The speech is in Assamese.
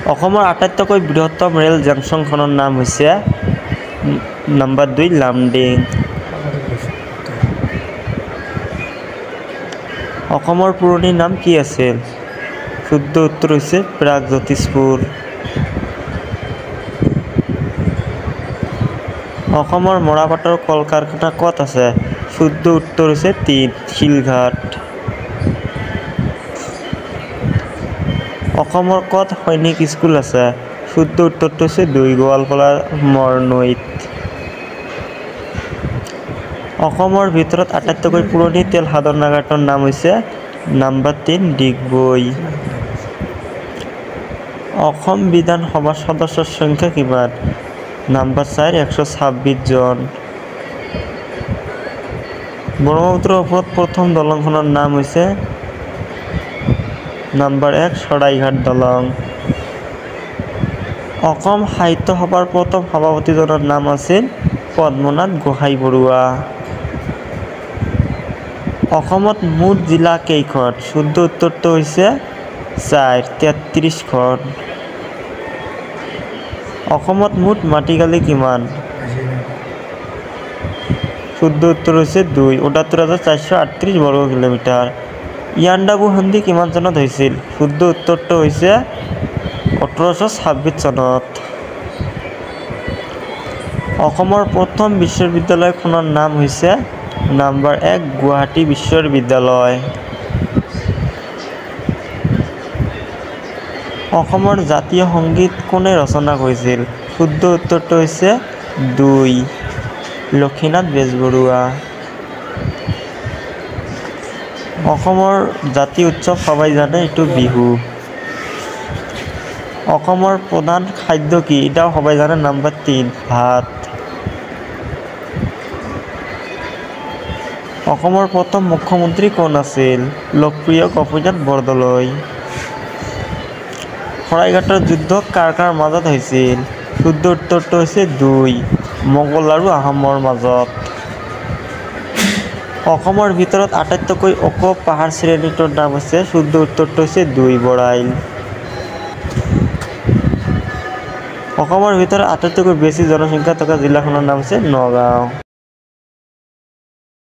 অসমৰ আটাইতকৈ বৃহত্তম ৰেল জাংচনখনৰ নাম হৈছে নাম্বাৰ 2 লামডিং। অসমৰ পুৰণি নাম কি আছিল? শুদ্ধ উত্তৰ হৈছে প্ৰাগজ্যোতিষপুৰ। অসমৰ মৰাপাটৰ কল কাৰখানা ক'ত আছে? শুদ্ধ উত্তৰ হৈছে 3 শিলঘাট। অসমৰ ক'ত সৈনিক স্কুল আছে? শুদ্ধ উত্তৰটো হৈছে 2 গোৱালপাৰা মৰনৈত। অসমৰ ভিতৰত আটাইতকৈ পুৰণি তেল শোধনাগাৰটোৰ নাম হৈছে নাম্বাৰ 3 ডিগবৈ। অসম বিধানসভাৰ সদস্যৰ সংখ্যা কিমান? নাম্বাৰ 4 126 জন। ব্ৰহ্মপুত্ৰৰ ওপৰত প্ৰথম দলংখনৰ নাম হৈছে নাম্বাৰ 1 শৰাইঘাট দলং। অসম সাহিত্য সভাৰ প্ৰথম সভাপতিজনৰ নাম আছিল পদ্মনাথ গোহাঁই বৰুৱা। অসমত মুঠ জিলা কেইখন? শুদ্ধ উত্তৰটো হৈছে 4 33খন। অসমত মুঠ মাটিকালি কিমান? শুদ্ধ উত্তৰ হৈছে 2 ৬৯,৪৩৮ বৰ্গ কিলোমিটাৰ। ইয়াণ্ডাবু সন্ধি কিমান চনত হৈছিল? শুদ্ধ উত্তৰটো হৈছে ১৮২৬ চনত। অসমৰ প্ৰথম বিশ্ববিদ্যালয়খনৰ নাম হৈছে নাম্বাৰ 1 গুৱাহাটী বিশ্ববিদ্যালয়। অসমৰ জাতীয় সংগীত কোনে ৰচনা কৰিছিল? শুদ্ধ উত্তৰটো হৈছে 2 লক্ষীনাথ বেজবৰুৱা। অসমৰ জাতীয় উৎসৱ সবাই জানে, এইটো বিহু। অসমৰ প্ৰধান খাদ্য কি? এটাও সবাই জানে, নাম্বাৰ 3 ভাত। অসমৰ প্ৰথম মুখ্যমন্ত্ৰী কোন আছিল? লোকপ্ৰিয় গোপীনাথ বৰদলৈ। শৰাইঘাটৰ যুদ্ধ কাৰ কাৰ মাজত হৈছিল? শুদ্ধ উত্তৰটো হৈছে 2 মোগল আৰু আহোমৰ মাজত। অসমৰ ভিতৰত আটাইতকৈ ওখ পাহাৰ শ্ৰেণীটোৰ নাম হৈছে? শুদ্ধ উত্তৰটো হৈছে 2 বৰাইল। অসমৰ ভিতৰত আটাইতকৈ বেছি জনসংখ্যা থকা জিলাখনৰ নাম হৈছে নগাঁও।